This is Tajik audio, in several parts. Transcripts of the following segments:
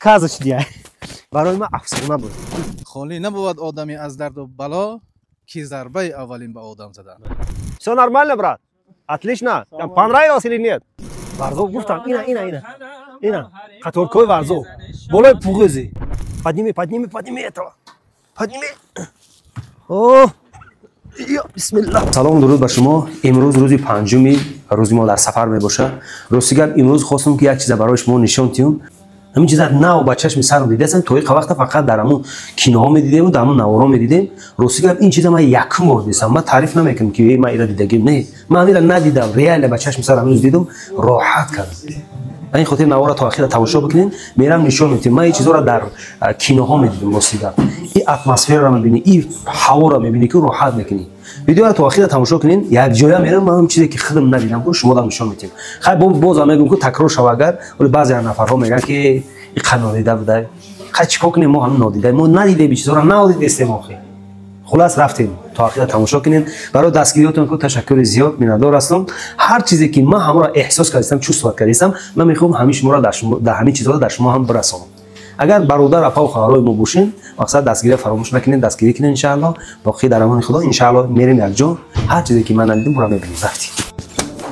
Сказочный. Барои ман афсона буд. Холӣ набувад одаме аз дарду бало, ки зарбаи аввалин ба одам задан. Все нормально, брат? Отлично. Понравилось или нет? Варзоб гуфтам, ина, ина, ина. Ина, қаторкои Варзоб. Болои пуғизи. Подними, подними, подними этого. Подними. О! Бисмиллах. Салом, дуруд ба шумо. Имрӯз рӯзи панҷуми рӯзи мо дар сафар мебошад. Рости гап, имрӯз хостам, ки як чиза барои шумо нишон диҳам. Ҳамин чиза нав ба чашми сарам дидастам. То иқа вақта фақат дар ҳамун киноҳо медидем, дар ҳамун наворо медидем. Рости гап, ин чиза ман якум бор дидам. Ман таъриф намекунам, ки ман ира дидагим. Не, ман ира надидам. Реально ба чашми сарам имрӯз дидам, роҳат кардам. Ба ин хотир навора то ахира тамошо бикунед, мерам нишон медиҳем. Ман ин чизҳоро дар киноҳо медидам. Рости гап, ин атмосфераро мебинӣ, ин ҳаворо мебинӣ, ки роҳат мекунӣ. Видеоро то ахира тамошо кунед, якҷоя мерам, ман чизе ки худам надидам, ку шумо нишон медиҳем. Хай, бозам мегӯм, ку такрор шава агар, вале баъзе нафарҳо мегӯянд, ки иқа нодида буда. Хай, чӣ кор кунем, мо ҳам нодида, мо надидем ин чизҳоро, надидестем охи. Хулас, рафтем, то ахира тамошо кунед. Барои дастгириётон ку ташаккури зиёд, миннатдор ҳастам. Ҳар чизе ки ман ҳамаро эҳсос кардастам, чувствовать кардастам, ман мехоҳам ҳамин шуморо дар ҳамин чизҳоро дар шумо ҳам бирасонам. Агар бародар, апаву хоҳарои мо бошен, мақсад, дастгирия фаромӯш накунед, дастгирӣ кунед. Иншаалло, боқӣ дар амони Худо. Иншаалло, мерем якҷо, ҳар чизе ки ман надидам, бура мебинем. Рафтем.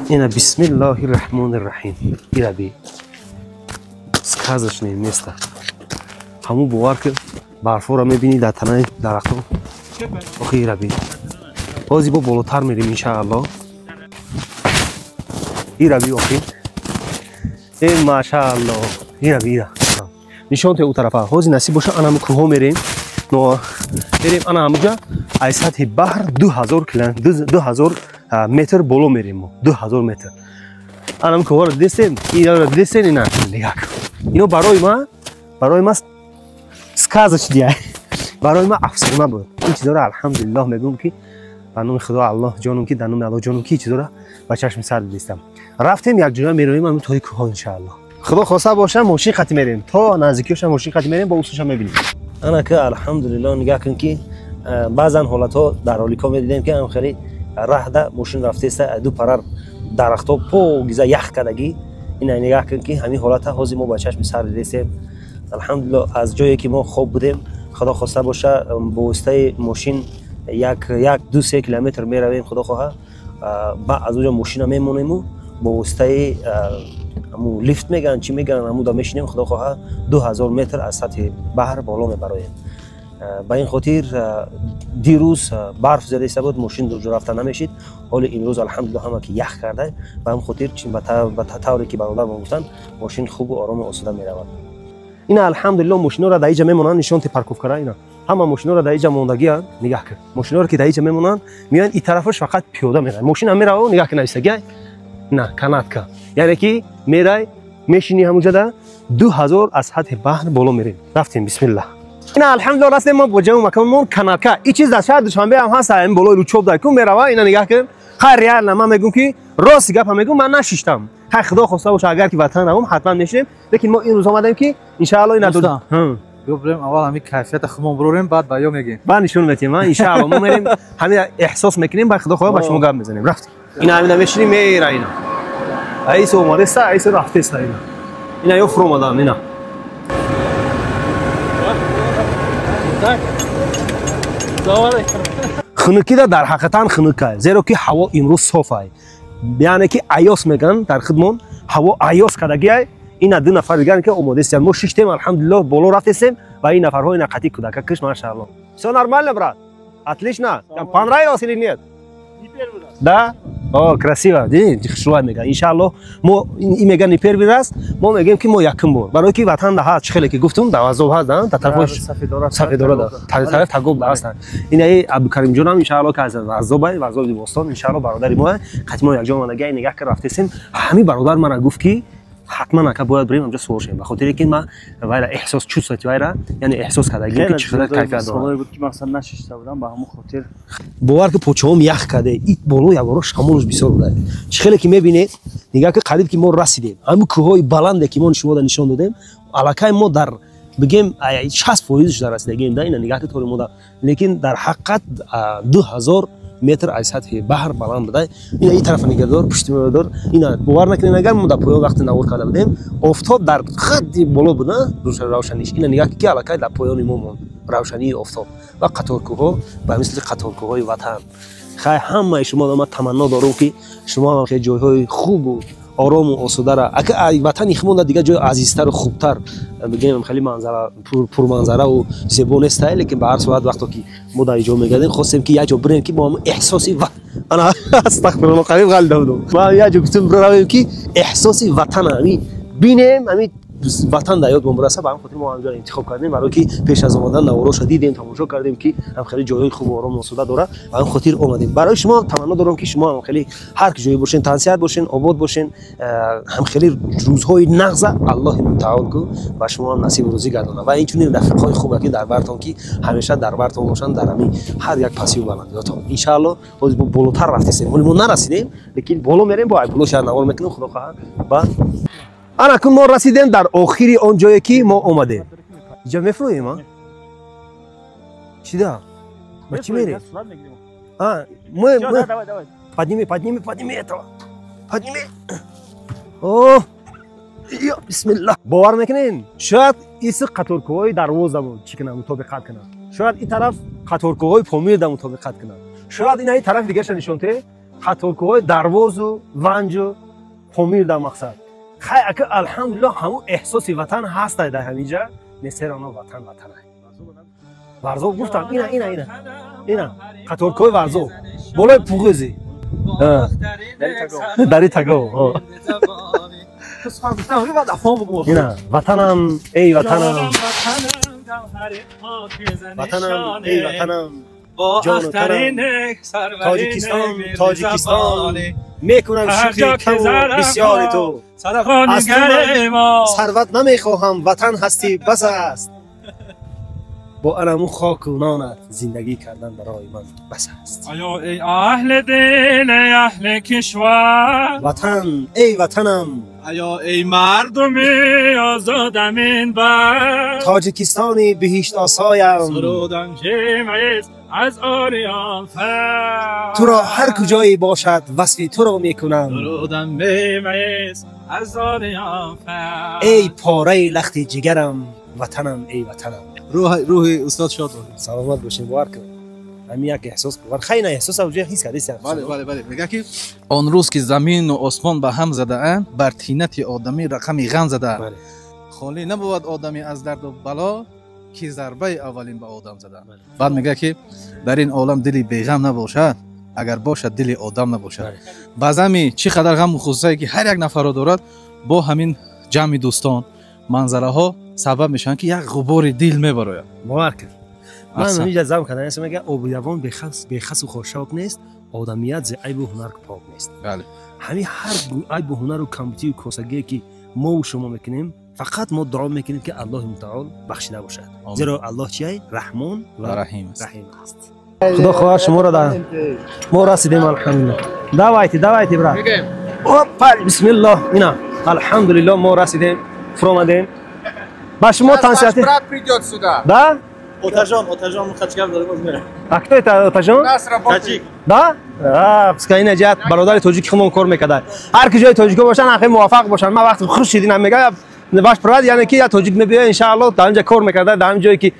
Ина, бисмиллоҳи раҳмони раҳим. Ираби сказочное место. Ҳамун, бовар ки, барфоро мебинӣ дар танаи дарахтон. Охи, ираби ҳозир бо болотар мерем, иншаалло. Ираби, охи, э, машаалло, ираби, ира нишон те, у тарафа. Ҳозир насиб боша, ана кӯҳо мерем, но мерем ана ҳамуҷа, ай сатҳи баҳр 2000, 2000 метр боло мерем мо, 2000 метр. Ана кӯҳоро дидестем, инаро дидестем. Ина нигаҳ кун, ино барои ма сказочный, барои ма афсона буд ин чизоро. Алҳамдулиллоҳ мегӯм, ки ба номи Худо, Аллоҳ ҷонум, ки дар номи Аллоҳ ҷонум, ки чизоро ба чашми сар дидистам. Рафтем, якҷоя мероем ами тои кӯҳо, иншааллоҳ. Худо хоста боша, мошин қати мерем, то наздикиёша мошин қати мерем, бо усуша мебинем. Ана ки, алҳамдулиллоҳ, нигаҳ кун, ки баъзан ҳолатҳо дар роликҳо медидем, ки ам хеле раҳда мошин рафтеста, ду парар дарахтҳо покиза ях кардагӣ. Ина нигаҳ кун, ки ҳамин ҳолата ҳозир мо ба чашми сар дидестем. Алҳамдулиллоҳ, аз ҷое ки мо хоб будем, Худо хоста боша, бо воситаи мошин як як 2-3 километр меравем, Худо хоҳа, ба аз оҷо мошина мемонему, бо воситаи ҳаму лифт мегӯянд, чӣ мегӯянд, ҳамуда мешинем, Худо хоҳа, 2000 метр аз сатҳи баҳр боло мебароем. Ба ин хотир дирӯз барф зада буд, мошин рафта намешид. Ҳоли имрӯз, алҳамдулилло, ҳама ки ях карда, ба ҳам хотир, ба тавре ки бародармон гуфтанд, мошин хубу орому осуда меравад. Ина, алҳамдулилло, мошиноро дар иҷа мемонанд, нишонти парковкара. Ина, ҳама мошиноро дар иҷа мондагианд. Нигаҳ кун, мошиноро ки дар иҷа мемонанд, меоянд, и тарафаш фақат пиёда меравад, мошина мерава. Нигаҳ кун, нависагиай на канатка, яъне ки мерай, мешини ҳамуҷада, 2000 аз сатҳи баҳр боло мерем. Рафтем, бисмиллаҳ. Ина, алҳамдулилла, растем мо бо ҷамъу маконмон. Канатка, и чиз дар шаҳри Душанбе ҳам ҳаст, ин болои Лучоб дар кун мерава. Ина нигаҳ кун. Хай, реально ман мегӯм, ки рости гапа мегӯм, ман нашиштам. Хай, Худо хоста боша, агар ки ватан равам, ҳатман мешинем, лекин мо ин рӯз омадем, ки иншаалло ина Бирем, аввал ҳамин кайфията худмон бурорем, баъд ба ё мегем. Баъд нишон метиҳем, иншаалло. Мо мерем, ҳамин эҳсос мекунем, баъд, Худо хоҳа, ба шумо гап мезанем. Рафтем. Ина, ҳамина мешинем, мера. Ина аисо омадеста, аисо рафтеста. Ина, ина ё фуромадан, ина. Хунукида дар ҳақиқатан хунукай, зеро ки ҳаво имрӯз софай, яъне ки аёс мегӯянд дар худмон, ҳаво аёс кардагиай. Ина ду нафар дигар ки омодестем, мо шиштем, алҳамдулиллоҳ, боло рафтестем ва ин нафарҳо ина қати кӯдака киш, машаалло. Все нормально, брат? Отлично. Понравилось или нет? Да? О, красиво. Хушрӯй мега. Иншаалло, мо и мега не первый раз, мо мегем, ки мо якум бор. Барои ки ватан да ҳаст, хеле ки гуфтум, да Варзоб ҳаст, да тарафи Сафедора, да тараф Тагоб да ҳастанд. Ина и Абдукаримҷонам, иншаалло, ки аз Варзобай, Варзоби Бостон, иншаалло, бародари мо, қати мо якҷо омадагӣ, нигаҳ ки рафтесем. Ҳамин бародар мара гуфт, ки ҳатман, ака, бояд бирем ҳамҷо суол шавем, ба хотире ки ман вайра эҳсос, чувствовать вайра, яъне эҳсос кардагим, ки чӣ қадар кайфият дорад. Буд ки мақсад нашишта будам, ба ҳамон хотир. Бовар ки, почаҳом ях карде. Ит боло ягоро шамолш бисёр буда. Чӣ хеле ки мебинед, нигаҳ ки, қариб ки мо расидем ҳамин кӯҳҳои баланде, ки мо шумода нишон додем. Аллакай мо дар бигем 60 фоизш дар расидагем да. Ина нигаҳ ки, тори мода, лекин дар ҳақиқат 2000 метр аз сатҳи баҳр баланд буда. Ина ин тарафа нигаҳдор, пушти дор. Ина бовар накунед, агар мо дар поён вақти навор карда будем, офтоб дар хадди боло буда, равшаниш. Ина нигаҳ ки аллакай дар поёни мо монд равшании офтоб ва қаторкӯҳҳо ба мисли қаторкӯҳҳои ватан. Хай, ҳамаи шумо ман таманно дорам, ки шумо ҳам хеле ҷойҳои хубу орому осудара, ака ватани худмон дигар ҷои азизтару хубтар бигем, хеле манзара пурманзараву зебо нестай, лекин ба ҳар сурат вақто ки мо дар ҷо мегардем, хостем ки як ҷо бирем, ки мо ҳам эҳсоси, ана, астағфирулло, қариб ғалида будам. Ма як ҷо гуфтем биравем, ки эҳсоси ватана ҳами бинем, ҳами ватан дар ёдмон бираса. Ба ҳамин хотир мо ҳамҷоро интихоб кардем, барое ки пеш аз омадан навороша дидем, тамошо кардем, ки ҳам хеле ҷойҳои хубу ором осуда дорад. Ба ҳамин хотир омадем. Барои шумо таманно дорам, ки шумо ҳам хеле ҳар ҷое бошен, тансиҳат бошен, обод бошен, ҳам хеле рӯзҳои нағза Аллоҳи мутаол ку ба шумо ҳам насибу рӯзӣ гардонад ва инчунин рафиқҳои хубе, ки дар бартон, ки ҳамеша дар бартон бошанд, дар ҳамин ҳар як пасию баландиётон. Иншаалло, ҳозир мо болотар рафтесем, ҳоли мо нарасидем, лекин боло мерем, бо боло шаҳр навор мекунем, худо хоҳад. Ба ана кун мо расидем дар охири он ҷое, ки мо омадем. Иҷа мефурӯем, а чида, ба чӣ мерем? Мы подними, подними, подними этого, подними. О, бисмиллах! Бовар мекунем, шояд иси қаторкӯҳои Дарвоза чӣ кунам, мутобиқат кунам, шояд ин тараф қаторкӯҳои Помирда мутобиқат кунам, шояд ина ин тарафи дигаша нишонте, қаторкӯҳои Дарвозу, Ванҷу, Помирда. Мақсад, хай, ака, алҳамдулиллоҳ, ҳамун эҳсоси ватан ҳастай дар ҳаминҷа. Несерано ватан ватанай. Варзоб гуфтам, ина, ина, ина, ина қаторкӯҳои Варзоб, болои Пуғӯзи, дари Таго. Ина ватанам, эй ватанам, ватанам, эй ватанам, ҷону танам, Тоҷикистон, Тоҷикистон, мекунам шукри каму бисёри ту. Аз ту сарват намехоҳам, ватан ҳастӣ, бас аст. Бо анаму хоку нонат зиндагӣ кардан барои ман бас аст. Оё эй аҳли дил, эй аҳли кишвар, ватан, эй ватанам, оё эй мардуми озодам ин бар, Тоҷикистони биҳиштосоям, сурудам ҷимъист аз ориён фар, туро ҳар куҷое бошад, васфи туро мекунам, сурудам бемист аз ориён фар, эй пораи лахти ҷигарам, ватанам, эй ватанам. Рӯҳи устод шод бошад. Саломат бошем. Бовар кун, ҳамин як эҳсос, бовар, хай, на эҳсос ҷоя ҳис кардест. Бале, бале, бале. Мегӯяд, ки он рӯз ки замину осмон ба ҳам задаанд, бар тинати одамӣ рақами ғам задаанд, холӣ набувад одамӣ аз дарду бало, ки зарбаи аввалин ба одам задаанд. Баъд мегӯяд, ки дар ин олам дили беғам набошад, агар бошад, дили одам набошад. Баъзами чӣ қадар ғаму хусусае, ки ҳар як нафарро дорад, бо ҳамин ҷамъи дӯстон, манзараҳо сабаб мешаванд, ки як ғубори дил мебарояд. Бовар кун, ман ҳаминҷа зам кардан аст, мега обиравон бехасу хошок нест, одамият зи айбу ҳунар пок нест. Ҳамин ҳар айбу ҳунару камбутию косагие, ки мову шумо мекунем, фақат мо дуо мекунем, ки Аллоҳи мутаол бахшида бошад, зеро Аллоҳ чиай? Раҳмон ва Раҳим аст. Раҳим аст. Худо хоҳад, шуморо дар мо расидем, алҳамдулиллоҳ. Давайте, давайте, брат. Опа, бисмиллоҳ! Ина, алҳамдулиллоҳ, мо расидем, фуромадем. Ба шумо тансиҳати Брат придет сюда. Да. Отажон, Отажон, хачгап дорем. А кто это Отажон? У нас работает. Таҷик. Да, пускай. Ина ҷиҳат бародари тоҷики худмон кор мекарда. Ҳар ки ҷои тоҷико бошанд, ҳақи муваффақ бошанд. Ман вақти хуш шидинам, мега ваш брат, яъне ки я тоҷик мебиёя, иншаалло, дар инҷа кор мекарда, дар ҳамин ҷое ки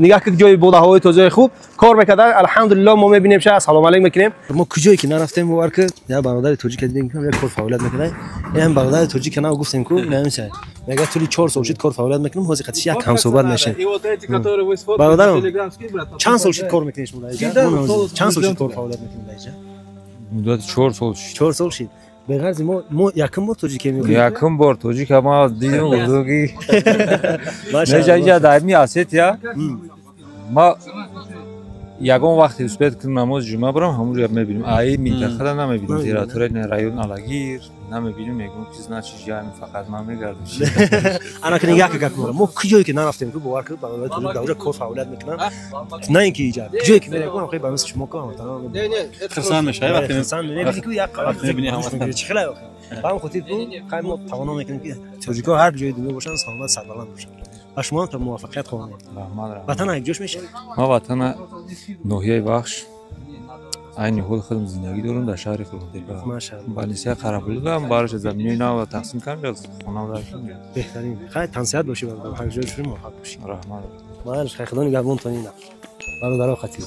нигаҳ ки ҷои бодаҳои тозаи хуб кор мекарда. Алҳамдулилло, мо мебинем, ша салом алейк мекунем. Мо куҷое ки нарафтем, бовар ки я бародари тоҷик дидем, ки як кор фаъолият мекарда. Ин бародари тоҷик на гуфтем ку намеса, мега тӯли 4 сол шуд кор фаъолият мекунем, ҳозир қатиш як ҳамсӯҳбат мешем. Бародарам, чанд сол шуд кор мекунед шумо дар инҷа? Чанд сол шуд кор фаъолият мекунед дар инҷа? Муддати 4 сол шуд. 4 сол шуд. Беғарзи мо якум бор тоҷикем. Якум бор тоҷика ма дидем, бузурги неҷа инҷа дар ми Осетия ма ягон вақте успеть кунем, намози ҷумъа барам, ҳамонҷо мебинем. Аи минтақада намебинем, территория район Алагир намебинем. Мегӯм, ки значит ҷами фақат ман мегардам. Ана ки як гап мора, мо куҷое ки нарафтем, ку бовар ку, бародари тоҷик дар онҷа кор фаъолият мекунанд. На ин ки иҷа куҷое ки мерем, ба мисли шумо ку Хурсанд мешавӣ вақте хурсанд мебинӣ, ку як чӣ хеле. Ба ҳамин хотир ку, хай, мо тавоно мекунем, ки тоҷикҳо ҳар ҷои дунё бошанд, саломат, сарбаланд бошанд. Ба шумо ҳам муваффақият хоҳонем. Раҳмат. Ватана якҷош мешавад? Ма ватана ноҳияи Вахш. Айни ҳол худам зиндагӣ дорам дар шаҳри Қурғонтеппа. Ба нисия Қарабулудам барош заминои нав тақсим кардам, хонам дар. Беҳтарин. Хай, тансиҳат бошӣ, бародар, ҳар ҷой шури муваффақ бошӣ. Раҳмат. Майли, хай, худо нигаҳбонтон. Ина бародаро хатир.